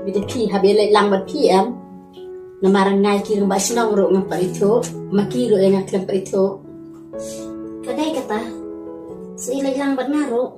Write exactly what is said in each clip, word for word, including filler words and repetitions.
Bad phi hap ïaleit lang bad phi em. Namar nga ïa ki rangbah shnong ruh ngam pat ithuh, ma ki ruh ïa nga khlem pat ithuh. Ka dei kata. Sa ïaleit lang bad nga ruh.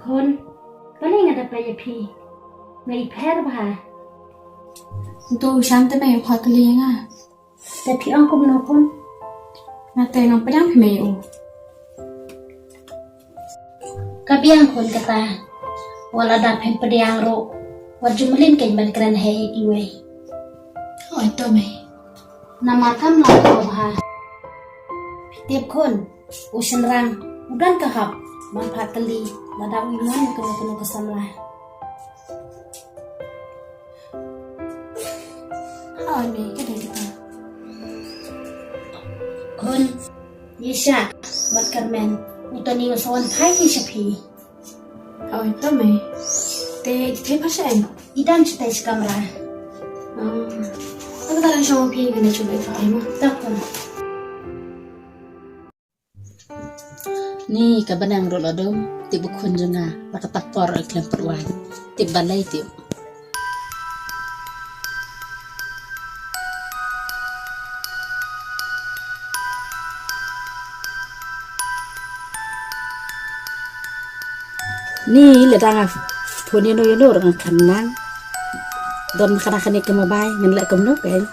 Khun, balei nga da peit ïa phi? Nga i pher bha. Ntu shan te mei u phah kylli ïa nga. Te phi ong kumno khun? Nga te ngam pdiang phi mei u. Ka biang khun kata. Wat la da phim pdiang ruh, wat ju mlien kein ban kren hei ïa kiwei. Oi to mei. Namar kam lah ko bha. Phi tip khun, u shynrang u don ka hok ban phah kylli lada u ïa mon ïa kano kano ka samla. Oi mei, ka dei kata. Khun, Yesha bad Carmen, u Tony u sa wan phai hi sha phi. Oi to mei. Te i Thei pat shaei? I dang shatei shi kamra. Oh. Kata ka dang shong phi ngan da shu leit phai mo. To khun. Ni ka bneng ruh la dum, tip u khun jong nga, la kata por u khlem pat wan. Tip balei tip. Ni lada nga phone ïano ïano ruh nga khlem nang. Don kane kane ka mobile ngan leh kumno kein.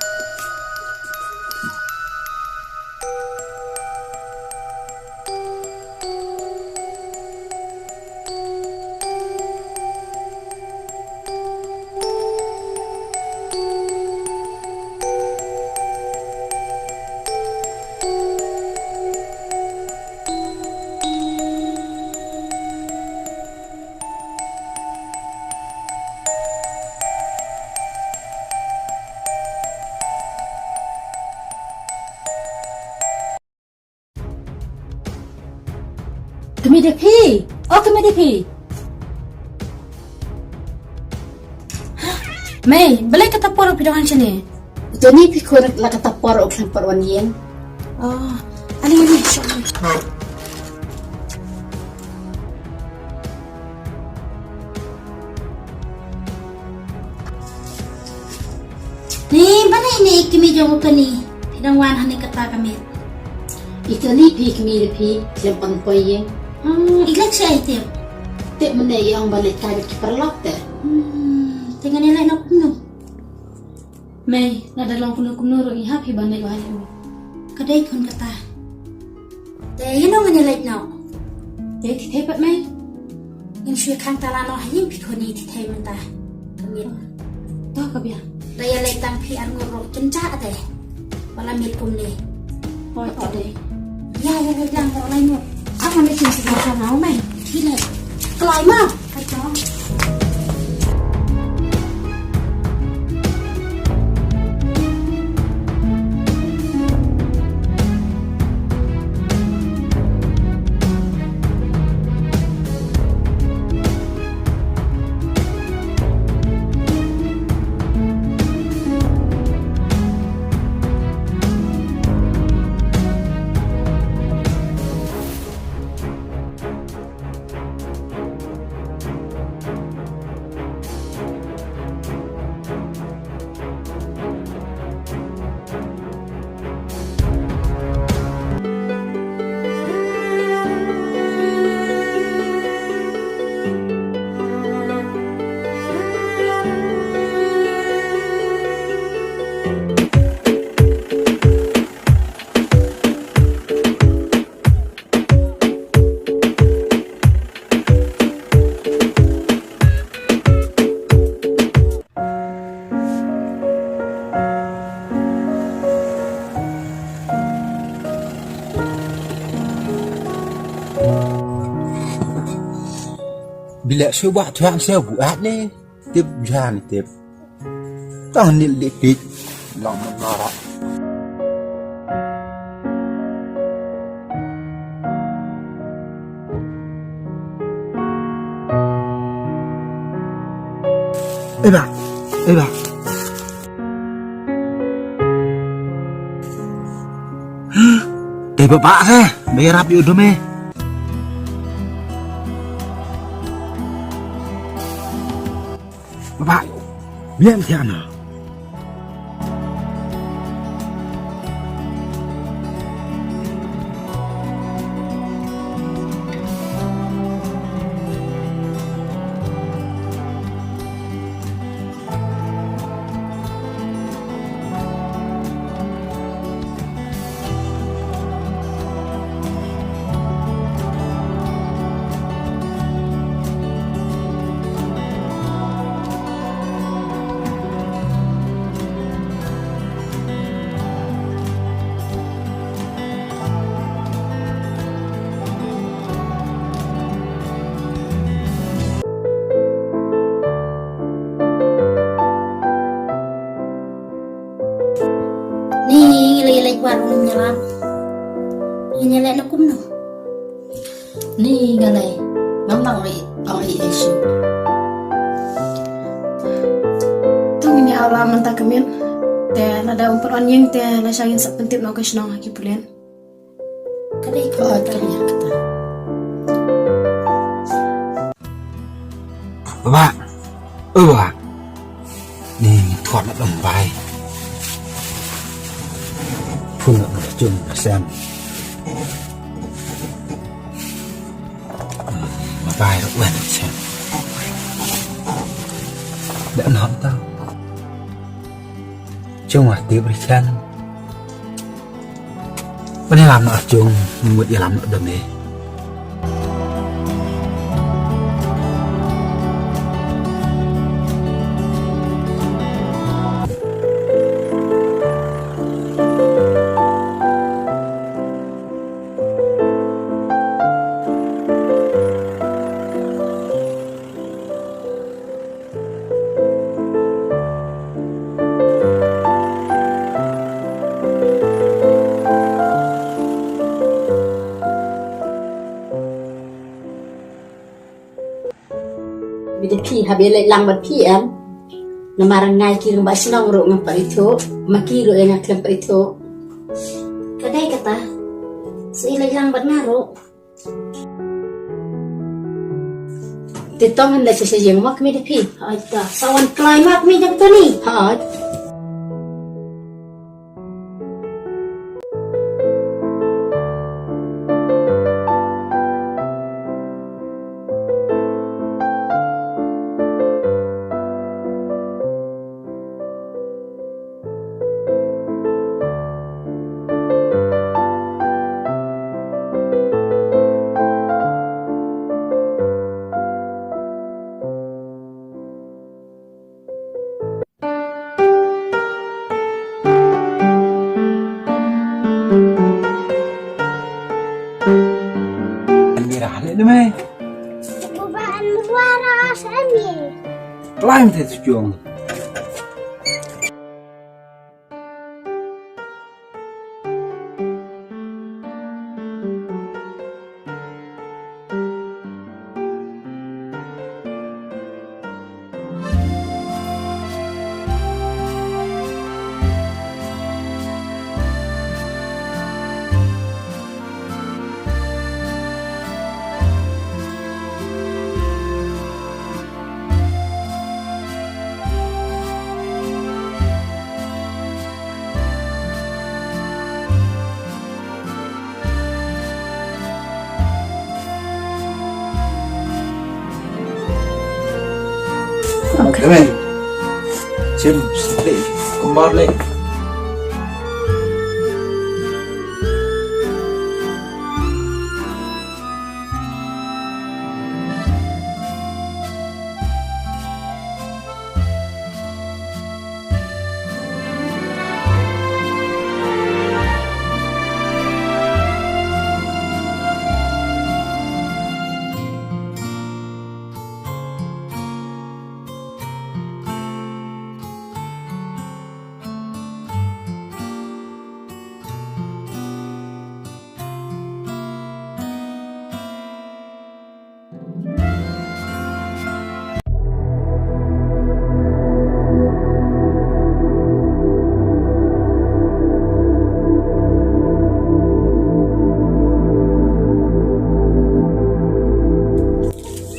Kmie Diphi! O Kmie Diphi! Mei, balei kata por phi dang wan shane? Uto ni phi khun la kata por u khlem pat wan ïing. Oh, ale ale, shong. Ni, balei ne kmie jong u Tony phi dang wan hane kata ka miet? I Tony phi kmie de phi, khlem pat poi ïing. Hmm, i leit shaei tip? Tip mynne i ong ba leit kai bad ki paralok te. Hmm, te ngan ïaleit noh kumno? Mei, lada long kumno kumno ruh ngi hap hi ban leit wad ïa u. Ka dei khun kata. Te ïano ngan ïaleit noh? Te Thithei pat mei. Ngin shu ïa khang tala noh ha ïing phi khun ïa Thithei mynta. Ka miet. To ka biang. Da ïaleit tang phi ar ngut ruh kin jah te. Ba la miet kumne. Hooid to dei. Ïa ïaleit lang ruh lai ngut. Ang ane kin shu ïa khang au mei. Phi leit. Kloi ma. Hai to. Bilek shu ba tuan shu bu at ni. Tip jan tip. Tang nil di pik. Long mara. Eba, eba. Te ba ba se, ba ïarap ïa u dum eh. Ba ba, biang thiah na. Ni ngi lei lei kwar rum nyalam. Ngi lei na kumno. Ni nga lei. Ngam nang ri ang i esu. Tu ngi ala mynta ka miet. Te lada um pynwan ïing te la sha ngin sa pyntip noh ka shnong ha ki pulit. Ka dei ka. Oi, ka dei kata. Ba. Oi, ba. Ni, ni thuat na dong bai. Phun na dong jung sem. Ma bai ro wen sem. Da na ta. Jung wa ti bri chan. Bani lam na jung mut ïa lam na dame. Bida phi haba leit lang bad phi em. Namar ngai ki rangbah shnong ruh ngam pat ithuh, ma ki ruh ïa nga khlem pat ithuh. Ka dei kata. Sa i leit lang bad nga ruh. Te tong hynda sha sha ïing ma kmie da phi. Hooid ta. Sa wan kloi ma kmie da Tony. Hooid. An mira le ne mai. Buba an wara sami. Climb te tu jong. Okay. Sim, sim, kumbar le.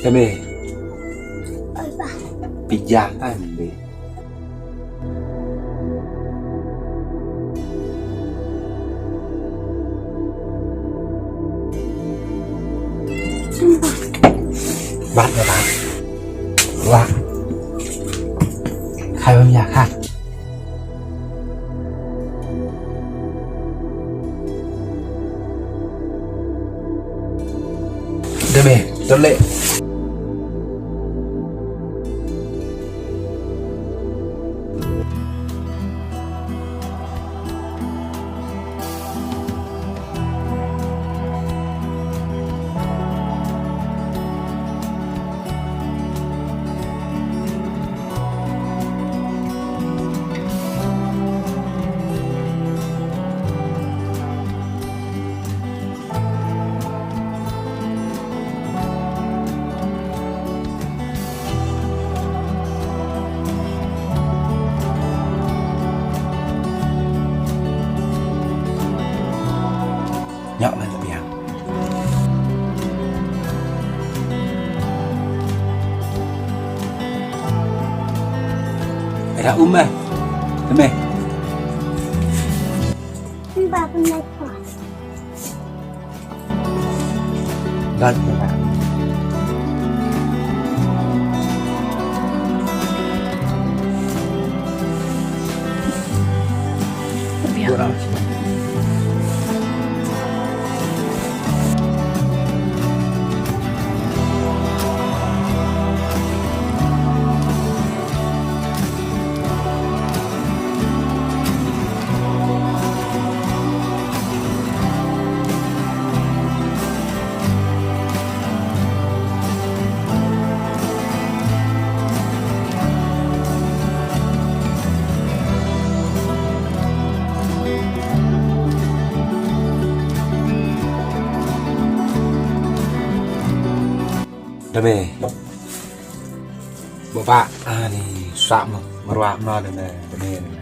Eme. Pija kan be. Bat na bat. Wah. Khai bam ya kha. Dame, tole. Nyok man biang. Era umah. Temeh. Mbak, mbak. Dah. Dame. Baba, ani sa mo, marwa no dame, dame, dame.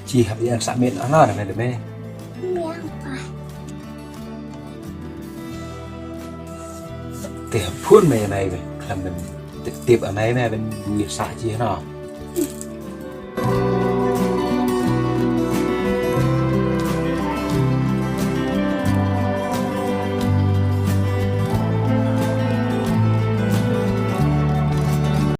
Chi hap ian sa mit no dame, dame. Te phun me mai be, klam ben. Tip tip amai me ben bui sa chi no.